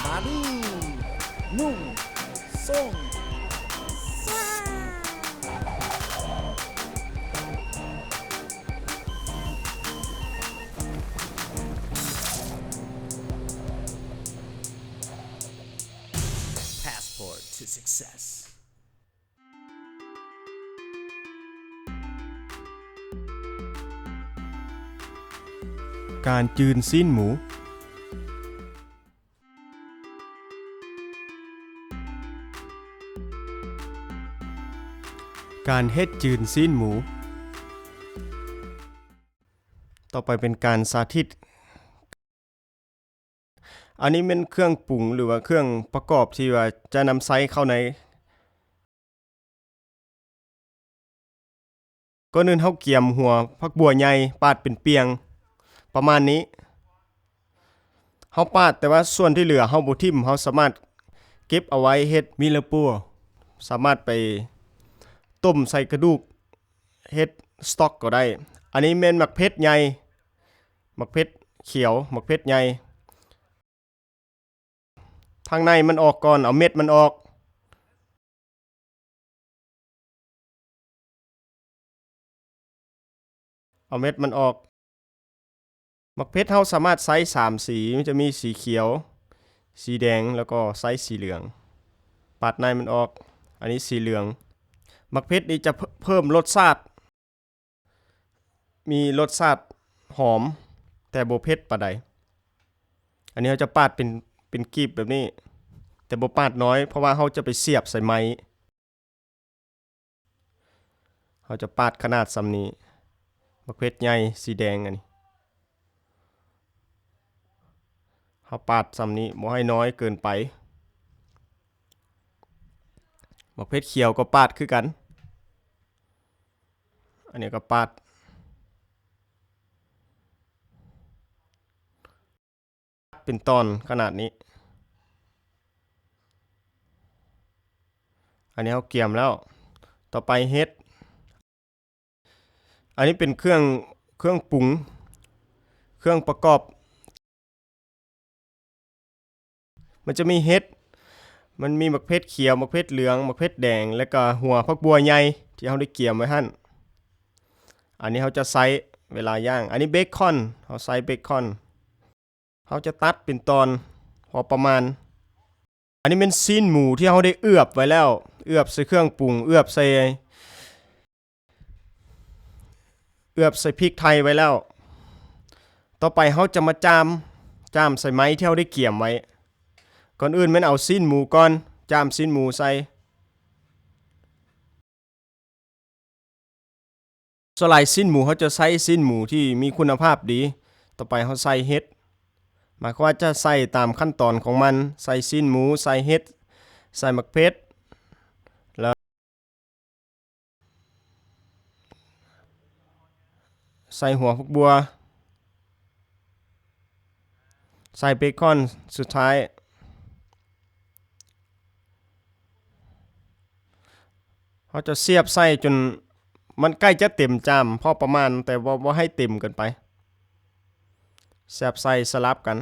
ອາລີ ນຸ່ງ ສົ່ງ Passport to success. ການຈືນຊີ້ນໝູ. ການເຮັດຈືນຊີ້ນໝູ. ຕໍ່ໄປເປັນການສາທິດ. ອັນນີ້ແມ່ນເຄື່ອງປຸງ ຫຼືວ່າເຄື່ອງປະກອບທີ່ວ່າຈະນຳໃຊ້ເຂົ້າໃນ ກ່ອນອື່ນເຮົາກຽມຫົວຜັກບົວໃຫຍ່ ປາດເປັນປ່ຽງ ປະມານນີ້. ເຮົາປາດ ແຕ່ວ່າສ່ວນທີ່ເຫຼືອເຮົາບໍ່ຖິ້ມ ເຮົາສາມາດເກັບເອົາໄວ້ເຮັດມິລະປົວ ສາມາດໄປຕົ້ມໃສ່ກະດູກ ເຮັດສະຕັອກກໍໄດ້. ອັນນີ້ແມ່ນໝາກເຜັດໃຫຍ່ ໝາກເຜັດຂຽວ ໝາກເຜັດໃຫຍ່. ທາງໃນມັນອອກກ່ອນ ເອົາເມັດມັນອອກ ເອົາເມັດມັນອອກ. ໝາກເຜັດເຮົາສາມາດໃຊ້ສາມສີ ມັນຈະມີສີຂຽວ ສີແດງ ແລ້ວກໍໃຊ້ສີເຫຼືອງ. ປາດໃນມັນອອກ ອັນນີ້ສີເຫຼືອງ. ໝາກເຜັດນີ້ຈະເພີ່ມ ເພີ່ມລົດຊາດ ມີລົດຊາດຫອມ ແຕ່ບໍ່ເຜັດປານໃດ. ອັນນີ້ເຮົາຈະປາດເປັນ ເປັນກີບແບບນີ້ ແຕ່ບໍ່ປາດນ້ອຍ ເພາະວ່າເຮົາຈະໄປສຽບໃສ່ໄມ້. ເຮົາຈະປາດຂະໜາດສ່ຳນີ້ ໝາກເຜັດໃຫຍ່ສີແດງອັນນີ້ ເຮົາປາດສ່ຳນີ້ ບໍ່ໃຫ້ນ້ອຍເກີນໄປ. ໝາກເຜັດຂຽວກໍປາດຄືກັນ ອັນນີ້ກໍປາດ ເປັນຕອນຂະໜາດນີ້. ອັນນີ້ເຮົາກຽມແລ້ວ ຕໍ່ໄປເຫັດ. ອັນນີ້ເປັນເຄື່ອງ ເຄື່ອງປຸງ ເຄື່ອງປະກອບ. ມັນຈະມີເຫັດ ມັນມີໝາກເຜັດຂຽວ ໝາກເຜັດເຫຼືອງ ໝາກເຜັດແດງ ແລ້ວກະຫົວຜັກບົວໃຫຍ່ທີ່ເຮົາໄດ້ກຽມໄວ້ຫັ້ນ. ອັນນີ້ເຮົາຈະໃຊ້ເວລາຍ່າງ. ອັນນີ້ເບຄອນ ເຮົາໃຊ້ເບຄອນ. ເຮົາຈະຕັດເປັນຕອນພໍປະມານ. ອັນນີ້ແມ່ນຊີ້ນໝູທີ່ເຮົາໄດ້ເອືອບໄວ້ແລ້ວ ເອືອບໃສ່ເຄື່ອງປຸງ ເອືອບໃສ່ ເອືອບໃສ່ພິກໄທໄວ້ແລ້ວ. ຕໍ່ໄປເຮົາຈະມາຈາມ ຈາມໃສ່ໄມ້ທີ່ເຮົາໄດ້ກຽມໄວ້. ກ່ອນອື່ນແມ່ນເອົາຊີ້ນໝູກ່ອນ ຈາມຊີ້ນໝູໃສ່. ສ່ວນຫຼາຍຊີ້ນໝູ ເຮົາຈະໃຊ້ຊີ້ນໝູທີ່ມີຄຸນນະພາບດີ. ຕໍ່ໄປເຮົາໃສ່ເຫັດ ໝາຍຄວາມວ່າຈະໃສ່ຕາມຂັ້ນຕອນຂອງມັນ ໃສ່ຊີ້ນໝູ ໃສ່ເຫັດ ໃສ່ໝາກເຜັດ ແລ້ວໃສ່ຫົວຝັກບົ່ວ ໃສ່ເບຄອນສຸດທ້າຍ. ເຮົາຈະສຽບໃສ່ຈົນມັນໃກ້ຈະເຕັມຈາມພໍປະມານ ແຕ່ບໍ່ ບໍ່ໃຫ້ເຕັມເກີນໄປ. ສຽບໃສ່ສະຫຼັບກັນ.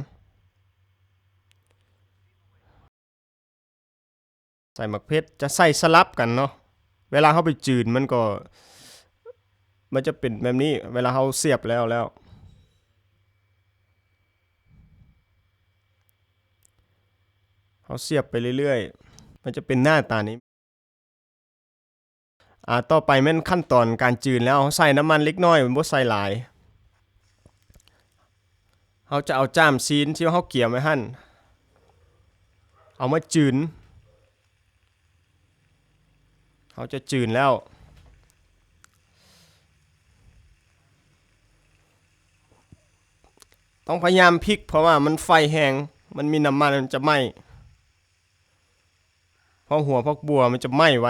ໃສ່ໝາກເຜັດ ຈະໃສ່ສະຫຼັບກັນເນາະ. ເວລາເຮົາໄປຈືນມັນກໍ ມັນຈະເປັນແບບນີ້ ເວລາເຮົາສຽບແລ້ວ ແລ້ວ ເຮົາສຽບໄປເລື້ອຍໆ ມັນຈະເປັນໜ້າຕານີ້. ອາ ຕໍ່ໄປແມ່ນຂັ້ນຕອນການຈືນແລ້ວ. ເຮົາໃສ່ນ້ຳມັນເລັກນ້ອຍ ບໍ່ໃສ່ຫຼາຍ. ເຮົາຈະເອົາຈ້າມຊີ້ນທີ່ເຮົາກຽມໄວ້ຫັ້ນ ເອົາມາຈືນ. ເຮົາຈະຈືນແລ້ວ ຕ້ອງພະຍາຍາມພິກ ເພາະວ່າມັນໄຟແຮງ ມັນມີນ້ຳມັນ ມັນຈະໄໝ້. ເພາະຫົວຜັກບົ່ວມັນຈະໄໝ້ໄວ.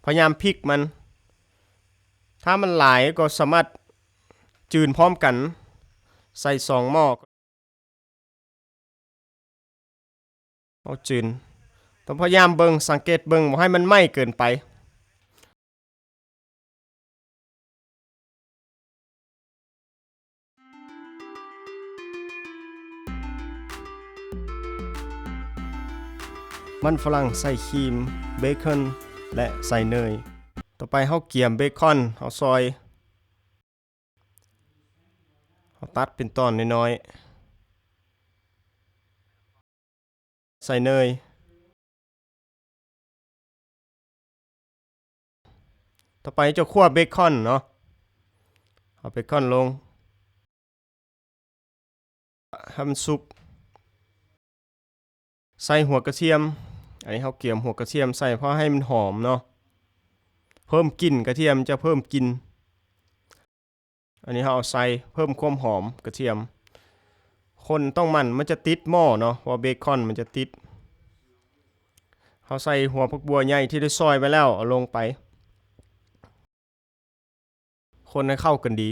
ພະຍາຍາມພິກມັນ ຖ້າມັນຫຼາຍກໍສາມາດຈືນພ້ອມກັນໃສ່ສອງໝໍ້. ເອົາຈືນ ຕ້ອງພະຍາຍາມເບິ່ງ ສັງເກດເບິ່ງ ບໍ່ໃຫ້ມັນໄໝ້ເກີນໄປ. ມັນຝຣັ່ງ ໃສ່ຄຣີມ, ເບຄອນ ແລະ ໃສ່ເນີຍ. ຕໍ່ໄປເຮົາກຽມເບຄອນ, ເຮົາຊອຍ, ເຮົາຕັດເປັນຕອນນ້ອຍໆ. ໃສ່ເນີຍ. ຕໍ່ໄປເຈົ້າຂົ້ວເບຄອນເນາະ, ເອົາເບຄອນລົງໃຫ້ມັນສຸກ. ໃສ່ຫົວກະທຽມ, ອັນນີ້ເຮົາກຽມຫົວກະທຽມໃສ່ເພາະໃຫ້ມັນຫອມເນາະ, ເພີ່ມກິ່ນ, ກະທຽມຈະເພີ່ມກິ່ນ. ອັນນີ້ເຮົາເອົາໃສ່ເພີ່ມຄວາມຫອມກະທຽມ. ຄົນຕ້ອງໝັ່ນ, ມັນຈະຕິດໝໍ້ເນາະ, ເພາະວ່າເບຄອນມັນຈະຕິດ. ເຮົາໃສ່ຫົວຜັກບົວໃຫຍ່ທີ່ໄດ້ຊອຍໄວ້ແລ້ວເອົາລົງໄປ. ຄົນໃຫ້ເຂົ້າກັນດີ.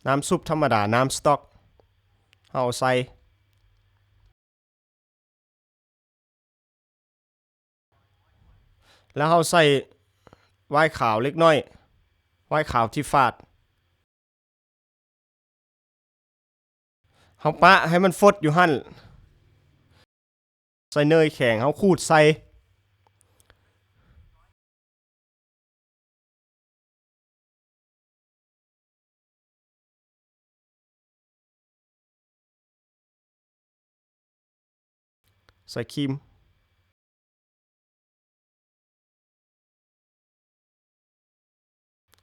ນ້ຳຊຸບທຳມະດາ, ນ້ຳສະຕັອກ ເຮົາເອົາໃສ່ ແລ້ວເຮົາໃສ່ໄວນຂາວເລັກນ້ອຍ, ໄວນຂາວທີ່ຝາດ. ເຮົາປະໃຫ້ມັນຟົດຢູ່ຫັ້ນ, ໃສ່ເນີຍແຂງ ເຮົາຂູດໃສ່. ໃສ່ຄຣີມ.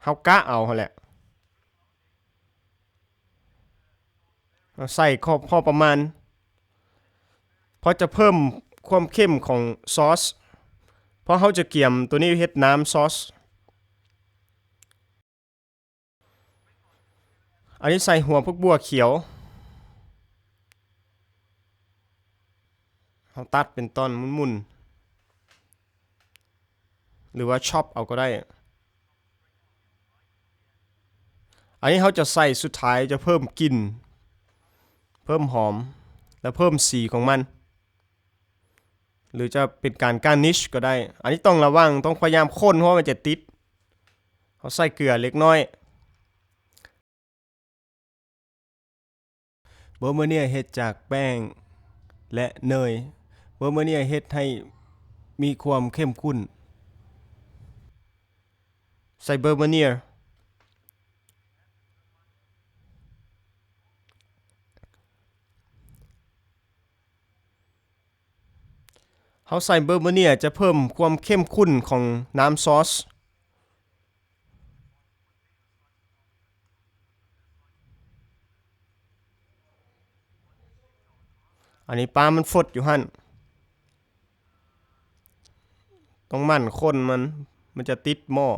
ເຮົາກະເອົາຫັ້ນແຫຼະ, ເຮົາໃສ່ພໍ ພໍປະມານ, ເພາະຈະເພີ່ມຄວາມເຂັ້ມຂອງຊອສ, ເພາະເຮົາຈະກຽມໂຕນີ້ເຮັດນ້ຳຊອສ. ອັນນີ້ໃສ່ຫົວຜັກບົວຂຽວ, ເຮົາຕັດເປັນຕອນໝຸ່ນໆ ຫຼືວ່າຊອບເອົາກໍໄດ້. ອັນນີ້ເຮົາຈະໃສ່ສຸດທ້າຍ, ຈະເພີ່ມກິ່ນ, ເພີ່ມຫອມ ແລະ ເພີ່ມສີຂອງມັນ. ຫຼືຈະເປັນການການິຊກໍໄດ້. ອັນນີ້ຕ້ອງລະວັງ, ຕ້ອງພະຍາຍາມຄົນ ເພາະວ່າມັນຈະຕິດ. ເຮົາໃສ່ເກືອເລັກນ້ອຍ. ເບີເມີເນຍເຮັດຈາກແປ້ງ ແລະ ເນີຍ. ເບີເມີເນຍເຮັດໃຫ້ມີຄວາມເຂັ້ມຂຸ້ນ. ໃສ່ເບີເມີເນຍ. ເຮົາໃສ່ເບີເມີເນຍຈະເພີ່ມຄວາມເຂັ້ມຂຸ້ນຂອງນ້ຳຊອສ. ອັນນີ້ປາມັນຟົດຢູ່ຫັ້ນ. ຕ້ອງໝັ່ນຄົນມັນ, ມັນຈະຕິດໝໍ້.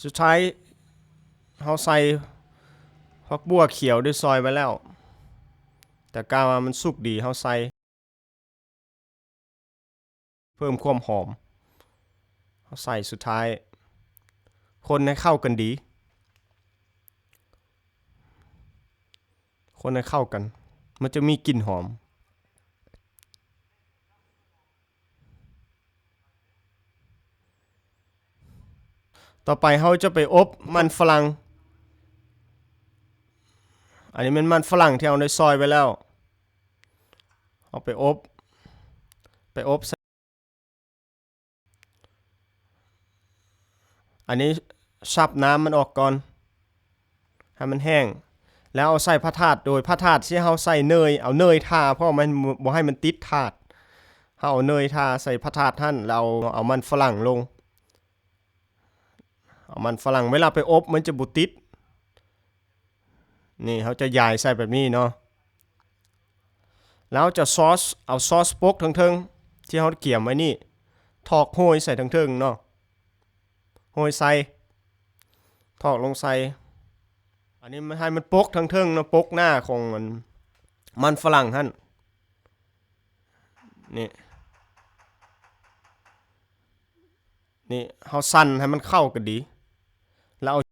ສຸດທ້າຍເຮົາໃສ່ຜັກບົວຂຽວທີ່ຊອຍໄວ້ແລ້ວ, ແຕ່ກະວ່າມັນສຸກດີ, ເຮົາໃສ່ ເພີ່ມຄວາມຫອມ. ເຮົາໃສ່ສຸດທ້າຍ, ຄົນໃຫ້ເຂົ້າກັນດີ, ຄົນໃຫ້ເຂົ້າກັນ, ມັນຈະມີກິ່ນຫອມ. ຕໍ່ໄປເຮົາຈະໄປອົບມັນຝຣັ່ງ. ອັນນີ້ແມ່ນມັນຝຣັ່ງທີ່ເຮົາໄດ້ຊອຍໄວ້ແລ້ວ. ເອົາໄປອົບ, ໄປອົບໃສ່ ອັນນີ້ຊັບນ້ຳມັນອອກກ່ອນ ໃຫ້ມັນແຫ້ງ ແລ້ວເອົາໃສ່ພະທາດ, ໂດຍພະທາດທີ່ເຮົາໃສ່ເນີຍ, ເອົາເນີຍທາ ເພາະມັນບໍ່ໃຫ້ມັນຕິດທາດ. ເຮົາເອົາເນີຍທາໃສ່ພະທາດຫັ້ນ ແລ້ວເອົາ, ເອົາມັນຝຣັ່ງລົງ. ເອົາມັນຝຣັ່ງ ເວລາໄປອົບມັນຈະບໍ່ຕິດ. ນີ້ເຮົາຈະຢາຍໃສ່ແບບນີ້ເນາະ, ແລ້ວຈະຊອສ, ເອົາຊອສປົກເທິງໆ ທີ່ເຮົາກຽມໄວ້ນີ້, ຖອກໂຮຍໃສ່ເທິງໆເນາະ, ໂຮຍໃສ່, ຖອກລົງໃສ່. ອັນນີ້ໃຫ້ມັນປົກເທິງໆເນາະ, ປົກໜ້າຂອງອັນມັນຝຣັ່ງຫັ້ນ. ນີ້ ນີ້ເຮົາສັ່ນໃຫ້ມັນເຂົ້າກັນດີ ແລ້ວເອົາ,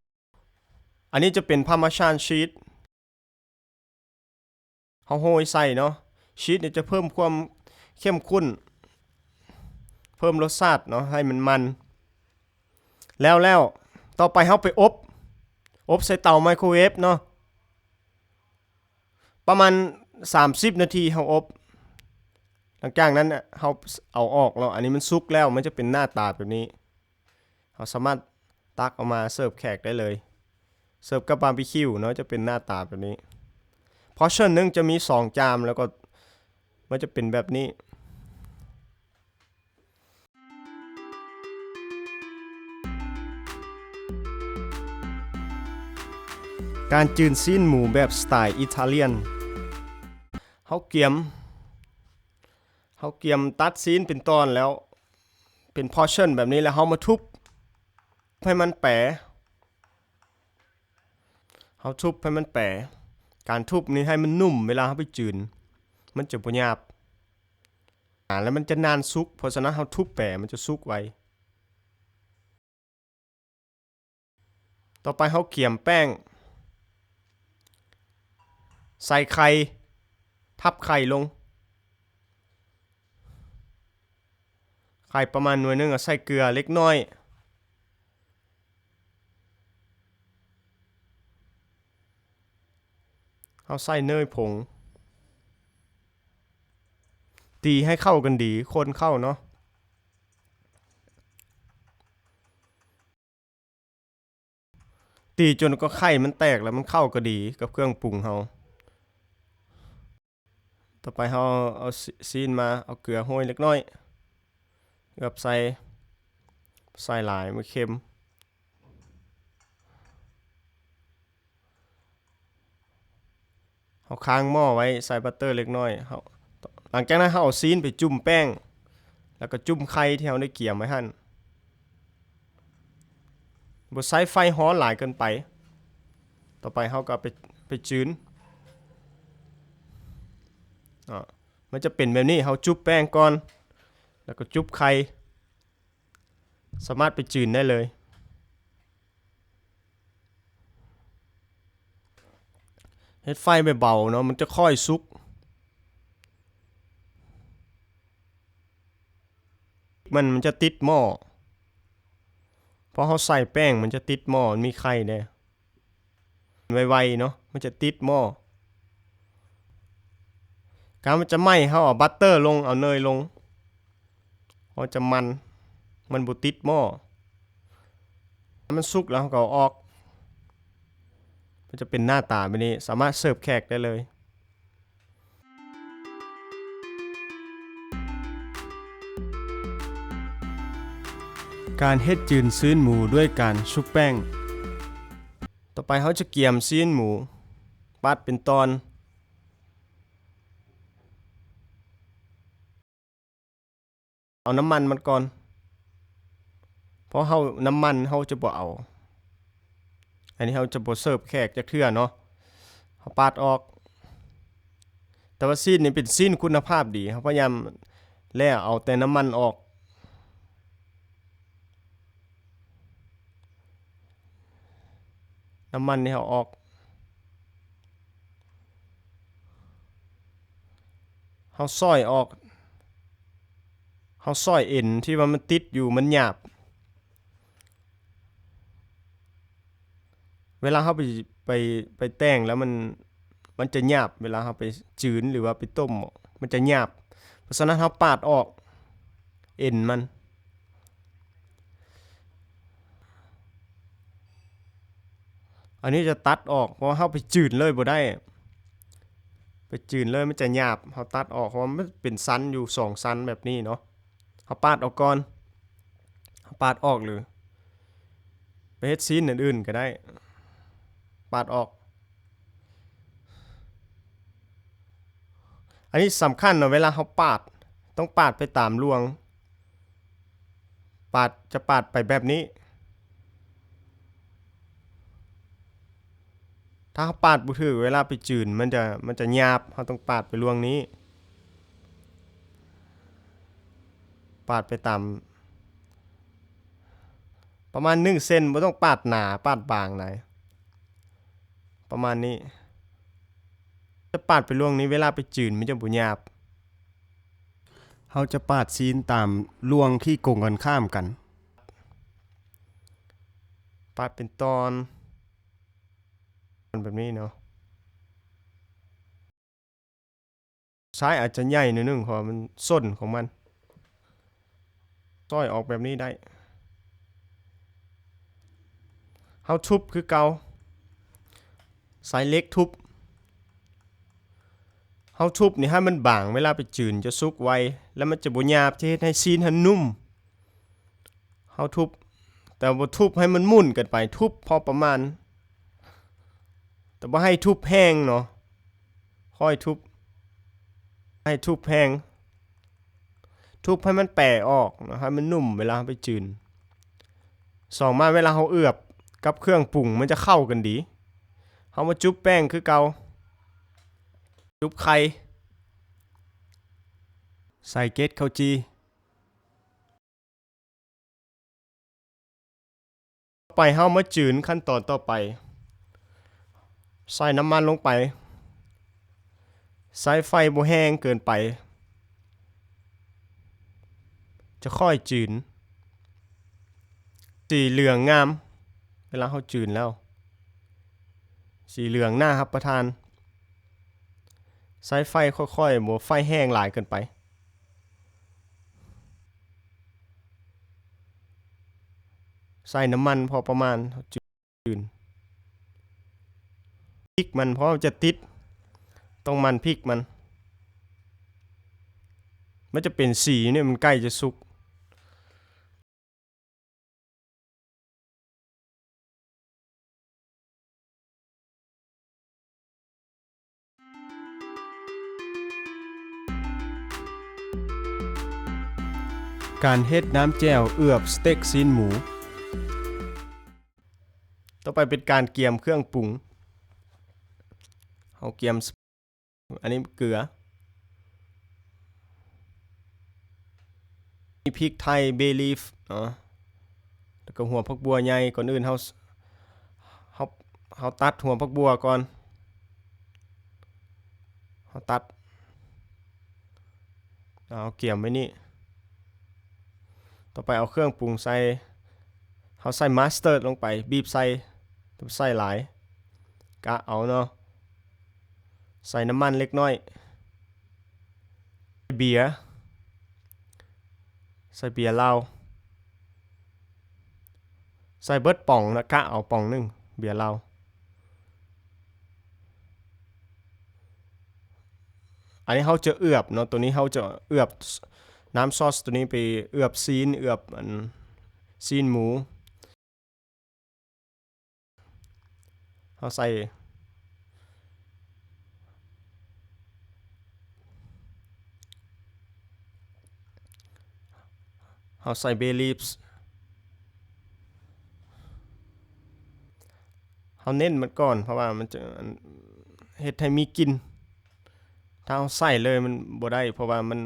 ອັນນີ້ຈະເປັນພາເມຊານຊີສ ເຮົາໂຮຍໃສ່ເນາະ. ຊີສນີ້ຈະເພີ່ມຄວາມເຂັ້ມຂຸ້ນ. ເພີ່ມລົດຊາດເນາະ ໃຫ້ມັນມັນ. ແລ້ວ ແລ້ວ ຕໍ່ໄປເຮົາໄປອົບ ອົບໃສ່ເຕົາໄມໂຄເວຟເນາະ ປະມານສາມສິບນາທີເຮົາອົບ. ຫຼັງຈາກນັ້ນເຮົາເອົາອອກເນາະ ອັນນີ້ມັນສຸກແລ້ວ ມັນຈະເປັນໜ້າຕາແບບນີ້. ເຮົາສາມາດຕັກເອົາມາເສີບແຂກໄດ້ເລີຍ ເສີບກັບບາບີຄິວເນາະ ຈະເປັນໜ້າຕາແບບນີ້. ພອດເຊີນໜຶ່ງຈະມີສອງຈາມ ແລ້ວກໍມັນຈະເປັນແບບນີ້. ການຈືນຊີ້ນໝູແບບສະໄຕອິຕາລຽນ. ເຮົາກຽມ ເຮົາກຽມຕັດຊີ້ນເປັນຕອນແລ້ວ ເປັນພອດເຊີນແບບນີ້ ແລ້ວເຮົາມາທຸບໃຫ້ມັນແປ ເຮົາທຸບໃຫ້ມັນແປ. ການທຸບນີ້ໃຫ້ມັນນຸ້ມ ເວລາເຮົາໄປຈືນ ມັນຈະບໍ່ຫຍາບ ອາ ແລ້ວມັນຈະນານສຸກ ເພາະສະນັ້ນເຮົາທຸບແປ ມັນຈະສຸກໄວ. ຕໍ່ໄປເຮົາກຽມແປ້ງ ໃສ່ໄຂ່ ທັບໄຂ່ລົງ ໄຂ່ປະມານໜ່ວຍໜຶ່ງ ເອົາໃສ່ເກືອເລັກນ້ອຍ. ເຮົາໃສ່ເນີຍຜົງ ຕີໃຫ້ເຂົ້າກັນດີ ຄົນເຂົ້າເນາະ ຕີຈົນກວ່າໄຂ່ມັນແຕກ ແລ້ວມັນເຂົ້າກັນດີກັບເຄື່ອງປຸງເຮົາ. ຕໍ່ໄປເຮົາເອົາຊີ້ນມາ ເອົາເກືອໂຮຍເລັກນ້ອຍ ເອືອບໃສ່ ໃສ່ຫຼາຍມັນເຄັມ. ເຮົາຄ້າງໝໍ້ໄວ້ ໃສ່ບັດເຕີເລັກນ້ອຍ ເຮົາ ຫຼັງຈາກນັ້ນເຮົາເອົາຊີ້ນໄປຈຸ້ມແປ້ງ ແລ້ວກໍຈຸ້ມໄຂ່ທີ່ເຮົາໄດ້ກຽມໄວ້ຫັ້ນ ບໍ່ໃຊ້ໄຟຮ້ອນຫຼາຍເກີນໄປ. ຕໍ່ໄປເຮົາກໍເອົາໄປ ໄປຈືນ ອາ ມັນຈະເປັນແບບນີ້ ເຮົາຈຸບແປ້ງກ່ອນ ແລ້ວກໍຈຸບໄຂ່ ສາມາດໄປຈືນໄດ້ເລີຍ. ເຮັດໄຟເບົາໆເນາະ ມັນຈະຄ່ອຍສຸກ ມັນ ມັນຈະຕິດໝໍ້ ເພາະເຮົາໃສ່ແປ້ງ ມັນຈະຕິດໝໍ້ ມັນມີໄຂ່ເດ້ ໄວໆເນາະ ມັນຈະຕິດໝໍ້. ການມັນຈະໄໝ້ ເຮົາເອົາບັດເຕີລົງ ເອົາເນີຍລົງ ເຮົາຈະໝັ່ນ ມັນບໍ່ຕິດໝໍ້. ມັນສຸກແລ້ວເຮົາກໍເອົາອອກ ມັນຈະເປັນໜ້າຕາແບບນີ້ ສາມາດເສີບແຂກໄດ້ເລີຍ. ການເຮັດຈືນຊີ້ນໝູດ້ວຍການຊຸບແປ້ງ. ຕໍ່ໄປເຮົາຈະກຽມຊີ້ນໝູ ປາດເປັນຕອນ. ເອົານ້ຳມັນມັນກ່ອນ ເພາະເຮົາ ນ້ຳມັນເຮົາຈະບໍ່ເອົາ ອັນນີ້ເຮົາຈະບໍ່ເສີບແຂກຈັກເທື່ອເນາະ ເຮົາປາດອອກ. ແຕ່ວ່າຊີ້ນນີ້ເປັນຊີ້ນຄຸນນະພາບດີ ເຮົາພະຍາຍາມແລ່ເອົາແຕ່ນ້ຳມັນອອກ ນ້ຳມັນນີ້ເຮົາອອກ ເຮົາຊອຍອອກ ເຮົາຊອຍເອັນທີ່ວ່າມັນຕິດຢູ່ ມັນຫຍາບ ເວລາເຮົາໄປ ໄປ ໄປແຕ່ງແລ້ວມັນ ມັນຈະຫຍາບ ເວລາເຮົາໄປຈືນ ຫຼືວ່າໄປຕົ້ມ ມັນຈະຫຍາບ ເພາະສະນັ້ນເຮົາປາດອອກເອັນມັນ. ອັນນີ້ຈະຕັດອອກ ເພາະວ່າເຮົາໄປຈືນເລີຍບໍ່ໄດ້ ໄປຈືນເລີຍມັນຈະຫຍາບ ເຮົາຕັດອອກ ເພາະວ່າມັນເປັນຊັ້ນຢູ່ສອງຊັ້ນແບບນີ້ເນາະ ເຮົາປາດອອກກ່ອນ ເຮົາປາດອອກ ຫຼືໄປເຮັດຊີ້ນອັນອື່ນກໍໄດ້ ປາດອອກ. ອັນນີ້ສຳຄັນເນາະ ເວລາເຮົາປາດ ຕ້ອງປາດໄປຕາມລວງ ປາດ ຈະປາດໄປແບບນີ້ ຖ້າເຮົາປາດບໍ່ຖືກ ເວລາໄປຈືນມັນຈະ ມັນຈະຫຍາບ ເຮົາຕ້ອງປາດໄປລວງນີ້ ປາດໄປຕາມ ປະມານໜຶ່ງເຊັນ ບໍ່ຕ້ອງປາດໜາ ປາດບາງຫຼາຍ ປະມານນີ້ ຈະປາດໄປລວງນີ້ ເວລາໄປຈືນມັນຈະບໍ່ຫຍາບ. ເຮົາຈະປາດຊີ້ນຕາມລວງທີ່ກົງກັນຂ້າມກັນ. ປາດເປັນຕອນ ແບບນີ້ເນາະ. ຊາຍອາດຈະໃຫຍ່ໜ້ອຍໜຶ່ງ ເພາະວ່າມັນສົ້ນຂອງມັນ. ຊອຍອອກແບບນີ້ໄດ້. ເຮົາທຸບຄືເກົ່າ. ໃຊ້ເຫຼັກທຸບ. ເຮົາທຸບນີ້ໃຫ້ມັນບາງ, ເວລາໄປຈືນຈະສຸກໄວ ແລ້ວມັນຈະບໍ່ຫຍາບ, ຈະເຮັດໃຫ້ຊີ້ນຫັ້ນນຸ້ມ. ເຮົາທຸບ, ແຕ່ບໍ່ທຸບໃຫ້ມັນໝຸ່ນເກີນໄປ, ທຸບພໍປະມານ, ແຕ່ບໍ່ໃຫ້ທຸບແຮງເນາະ, ຄ່ອຍທຸບ, ໃຫ້ທຸບແຮງ, ທຸບໃຫ້ມັນແປອອກເນາະ, ໃຫ້ມັນນຸ້ມເວລາເຮົາໄປຈືນ. ສອງມາ ເວລາເຮົາເອືອບກັບເຄື່ອງປຸງ ມັນຈະເຂົ້າກັນດີ. ເຮົາມາຈຸບແປ້ງຄືເກົ່າ, ຈຸບໄຂ່, ໃສ່ເກັດເຂົ້າຈີ່. ໄປເຮົາມາຈືນຂັ້ນຕອນຕໍ່ໄປ, ໃສ່ນ້ຳມັນລົງໄປ, ໃຊ້ໄຟບໍ່ແຮງເກີນໄປ, ຈະຄ່ອຍຈືນ. ສີເຫຼືອງງາມ ເວລາເຮົາຈືນແລ້ວ, ສີເຫຼືອງໜ້າຮັບປະທານ. ໃຊ້ໄຟຄ່ອຍໆ, ບໍ່ໄຟແຮງຫຼາຍເກີນໄປ. ໃສ່ນ້ຳມັນພໍປະມານ, ຈືນ. ພິກມັນ, ເພາະວ່າມັນຈະຕິດ, ຕ້ອງໝັ່ນພິກມັນ. ມັນຈະເປັນສີນີ້, ມັນໃກ້ຈະສຸກ. ການເຮັດນ້ຳແຈ່ວເອືອບສະເຕັກຊີ້ນໝູ. ຕໍ່ໄປເປັນການກຽມເຄື່ອງປຸງ. ເຮົາກຽມ ອັນນີ້ເກືອ, ມີພິກໄທ, bay leaf ເນາະ, ແລ້ວກໍຫົວຜັກບົວໃຫຍ່. ກ່ອນອື່ນເຮົາ ເຮົາ ເຮົາຕັດຫົວຜັກບົວກ່ອນ, ເຮົາຕັດ, ເອົາກຽມໄວ້ນີ້. ຕໍ່ໄປເອົາເຄື່ອງປຸງໃສ່, ເຮົາໃສ່ mustard ລົງໄປ, ບີບໃສ່, ແຕ່ບໍ່ໃສ່ຫຼາຍ, ກະເອົາເນາະ. ໃສ່ນ້ຳມັນເລັກນ້ອຍ, ເບຍ, ໃສ່ເບຍລາວ, ໃສ່ເບິດປ໋ອງນະ, ກະເອົາປ໋ອງໜຶ່ງເບຍລາວ. ອັນນີ້ເຮົາຈະເອືອບເນາະ, ໂຕນີ້ເຮົາຈະເອືອບ ນ້ຳຊອສໂຕນີ້ໄປເອືອບຊີ້ນ, ເອືອບອັນຊີ້ນໝູ. ເຮົາໃສ່, ເຮົາໃສ່ bay leaves. ເຮົາເນັ້ນມັນກ່ອນ, ເພາະວ່າມັນຈະ ອັນ ເຮັດໃຫ້ມີກິ່ນ. ຖ້າເຮົາໃສ່ເລີຍມັນບໍ່ໄດ້, ເພາະວ່າມັນ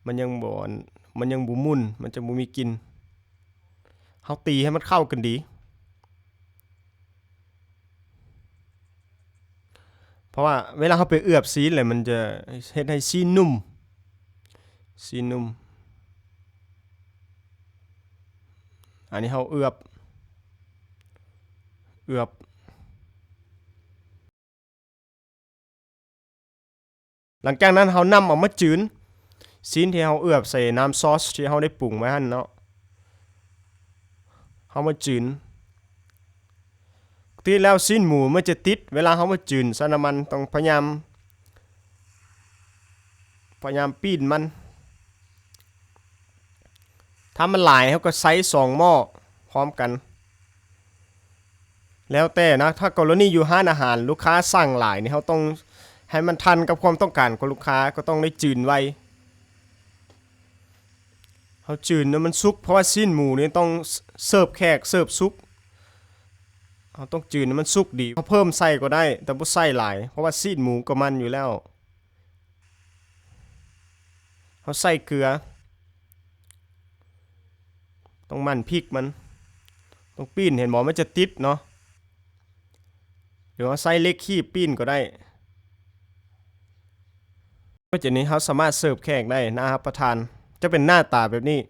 ມັນຍັງບໍ່ ອັນ ມັນຍັງບໍ່ໝຸ່ນ, ມັນຈະບໍ່ມີກິ່ນ. ເຮົາຕີໃຫ້ມັນເຂົ້າກັນດີ, ເພາະວ່າເວລາເຮົາໄປເອືອບຊີ້ນແລ້ວ ມັນຈະເຮັດໃຫ້ຊີ້ນນຸ້ມ, ຊີ້ນນຸ້ມ. ອັນນີ້ເຮົາເອືອບ, ເອືອບ. ຫຼັງຈາກນັ້ນເຮົານຳເອົາມາຈືນ, ຊີ້ນທີ່ເຮົາເອືອບໃສ່ນ້ຳຊອສທີ່ເຮົາໄດ້ປຸງໄວ້ຫັ້ນເນາະ, ເຮົາມາຈືນ. ປົກກະຕິແລ້ວຊີ້ນໝູມັນຈະຕິດ ເວລາເຮົາມາຈືນໃສ່ນ້ຳມັນ, ຕ້ອງພະຍາຍາມ ພະຍາຍາມປີ້ນມັນ. ຖ້າມັນຫຼາຍເຮົາກໍໃຊ້ສອງໝໍ້ພ້ອມກັນ. ແລ້ວແຕ່ນະ, ຖ້າກໍລະນີຢູ່ຮ້ານອາຫານ ລູກຄ້າສັ່ງຫຼາຍນີ້ ເຮົາຕ້ອງໃຫ້ມັນທັນກັບຄວາມຕ້ອງການຂອງລູກຄ້າ, ກໍຕ້ອງໄດ້ຈືນໄວ. ເຮົາຈືນໃຫ້ມັນສຸກ, ເພາະວ່າຊີ້ນໝູນີ້ຕ້ອງເສີບແຂກ, ເສີບສຸກ. ເຮົາຕ້ອງຈືນໃຫ້ມັນສຸກດີ. ເຮົາເພີ່ມໃສ່ກໍໄດ້, ແຕ່ບໍ່ໃສ່ຫຼາຍ, ເພາະວ່າຊີ້ນໝູກໍມັນຢູ່ແລ້ວ. ເຮົາໃສ່ເກືອ, ຕ້ອງໝັ່ນພິກມັນ, ຕ້ອງປີ້ນ, ເຫັນບໍ່? ມັນຈະຕິດເນາະ, ຫຼືເຮົາໃຊ້ເຫຼັກຄີບປີ້ນກໍໄດ້. ນນີ້ເຮົາສາມາດເສີບແຂກໄດ້ ໜ້າຮັບປະທານ ຈະເປັນໜ້າຕາແບບນີ້.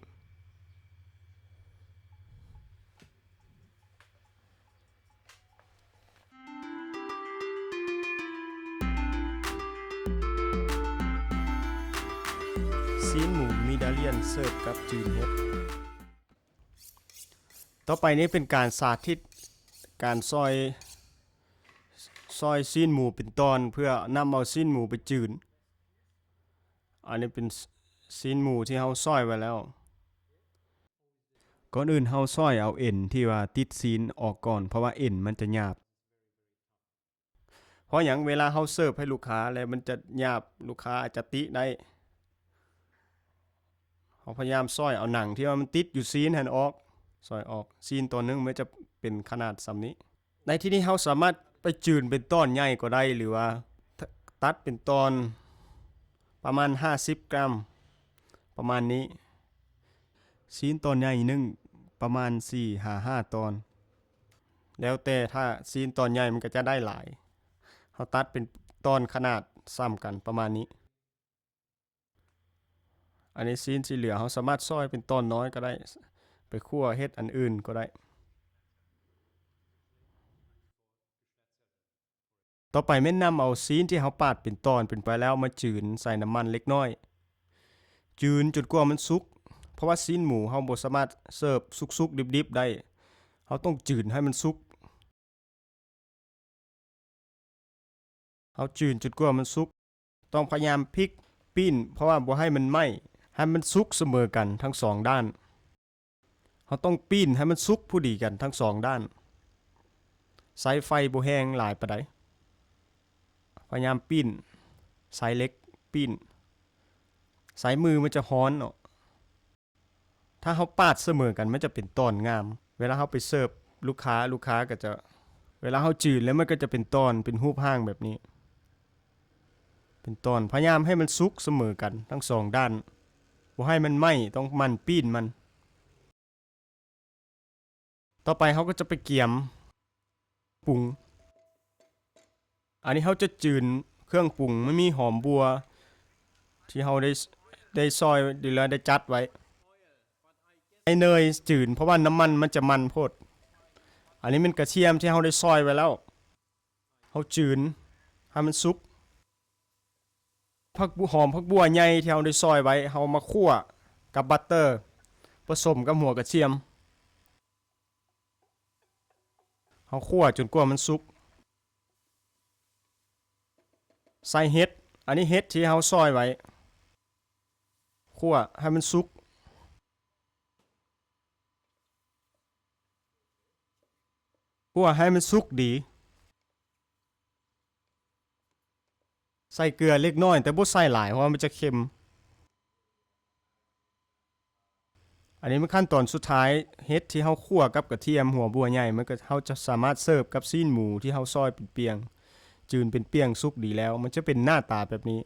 ຊີ້ນໝູມີດາລຽນເສີບກັບຈືນເຫັດ. ຕໍ່ໄປນີ້ເປັນການສາທິດການຊອຍ, ຊອຍຊີ້ນໝູເປັນຕອນ ເພື່ອນຳເອົາຊີ້ນໝູໄປຈືນ. ອັນນີ້ເປັນ ຊ-, ຊີ້ນໝູທີ່ເຮົາຊອຍໄວ້ແລ້ວ. ກ່ອນອື່ນເຮົາຊອຍເອົາເອັນທີ່ວ່າຕິດຊີ້ນອອກກ່ອນ ເພາະວ່າເອັນມັນຈະຫຍາບ. ເພາະຫຍັງ? ເວລາເຮົາເສີບໃຫ້ລູກຄ້າແລ້ວມັນຈະຫຍາບ, ລູກຄ້າອາດຈະຕິໄດ້. ເຮົາພະຍາຍາມຊອຍເອົາໜັງທີ່ວ່າມັນຕິດຢູ່ຊີ້ນຫັ້ນອອກ, ຊອຍອອກ. ຊີ້ນຕອນໜຶ່ງມັນຈະເປັນຂະໜາດສ່ຳນີ້. ໃນທີ່ນີ້ເຮົາສາມາດໄປຈືນເປັນຕອນໃຫຍ່ກໍໄດ້ ຫຼືວ່າ ຕ-, ຕັດເປັນຕອນປະມານຫ້າສິບກຣາມ ປະມານນີ້. ຊີ້ນຕອນໃຫຍ່ໜຶ່ງປະມານສີ່ຫາຫ້າຕອນ ແລ້ວແຕ່, ຖ້າຊີ້ນຕອນໃຫຍ່ມັນກໍຈະໄດ້ຫຼາຍ. ເຮົາຕັດເປັນຕອນຂະໜາດສ່ຳກັນປະມານນີ້. ອັນນີ້ຊີ້ນທີ່ເຫຼືອເຮົາສາມາດຊອຍເປັນຕອນນ້ອຍກໍໄດ້ ໄປຂົ້ວເຮັດອັນອື່ນກໍໄດ້. ຕໍ່ໄປແມ່ນນຳເອົາຊີ້ນທີ່ເຮົາປາດເປັນຕອນເປັນໄປແລ້ວມາຈືນໃສ່ນ້ຳມັນເລັກນ້ອຍ. ຈືນຈົນກວ່າມັນສຸກ, ເພາະວ່າຊີ້ນໝູເຮົາບໍ່ສາມາດເສີບສຸກໆດິບໆໄດ້. ເຮົາຕ້ອງຈືນໃຫ້ມັນສຸກ. ເຮົາຈືນຈົນກວ່າມັນສຸກ. ຕ້ອງພະຍາຍາມພິກ, ປີ້ນ, ເພາະວ່າບໍ່ໃຫ້ມັນໄໝ້, ໃຫ້ມັນສຸກສະເໝີກັນທັງສອງດ້ານ. ເຮົາຕ້ອງປີ້ນໃຫ້ມັນສຸກພໍດີກັນທັງສອງດ້ານ. ໃຊ້ໄຟບໍ່ແຮງຫຼາຍປານໃດ. ພະຍາຍາມປີ້ນ, ໃຊ້ເຫຼັກປີ້ນ. ໃຊ້ມືມັນຈະຮ້ອນເນາະ. ຖ້າເຮົາປາດສະເໝີກັນ ມັນຈະເປັນຕອນງາມ. ເວລາເຮົາໄປເສີບລູກຄ້າ, ລູກຄ້າກໍຈະ, ເວລາເຮົາຈືນແລ້ວ ມັນກໍຈະເປັນຕອນ, ເປັນຮູບຮ່າງແບບນີ້. ເປັນຕອນ. ພະຍາຍາມໃຫ້ມັນສຸກສະເໝີກັນທັງສອງດ້ານ. ບໍ່ໃຫ້ມັນໄໝ້, ຕ້ອງໝັ່ນປີ້ນມັນ. ຕໍ່ໄປເຮົາກໍຈະໄປກຽມປຸງ. ອັນນີ້ເຮົາຈະຈືນເຄື່ອງປຸງ. ມັນມີຫອມບົ່ວທີ່ເຮົາໄດ້, ໄດ້ຊອຍ ຫຼືວ່າໄດ້ຈັດໄວ້. ໃສ່ເນີຍຈືນ ເພາະວ່ານ້ຳມັນມັນຈະມັນໂພດ. ອັນນີ້ແມ່ນກະທຽມທີ່ເຮົາໄດ້ຊອຍໄວ້ແລ້ວ. ເຮົາຈືນໃຫ້ມັນສຸກ. ຜັກບົວ, ຫອມຜັກບົວໃຫຍ່ທີ່ເຮົາໄດ້ຊອຍໄວ້ ເຮົາມາຂົ້ວກັບບັດເຕີ ປະສົມກັບຫົວກະທຽມ. ເຮົາຂົ້ວຈົນກວ່າມັນສຸກ. ໃສ່ເຫັດ, ອັນນີ້ເຫັດທີ່ເຮົາຊອຍໄວ້. ຂົ້ວໃຫ້ມັນສຸກ. ຂົ້ວໃຫ້ມັນສຸກດີ. ໃສ່ເກືອເລັກນ້ອຍ ແຕ່ບໍ່ໃສ່ຫຼາຍ ເພາະວ່າມັນຈະເຄັມ. ອັນນີ້ແມ່ນຂັ້ນຕອນສຸດທ້າຍ, ເຫັດທີ່ເຮົາຂົ້ວກັບກະທຽມ, ຫົວບົວໃຫຍ່, ມັນກໍ, ເຮົາຈະສາມາດເສີບກັບຊີ້ນໝູທີ່ເຮົາຊອຍເປັນປ່ຽງ, ຈືນເປັນປ່ຽງ, ສຸກດີແລ້ວ, ມັນຈະເປັນໜ້າຕາແບບນີ້.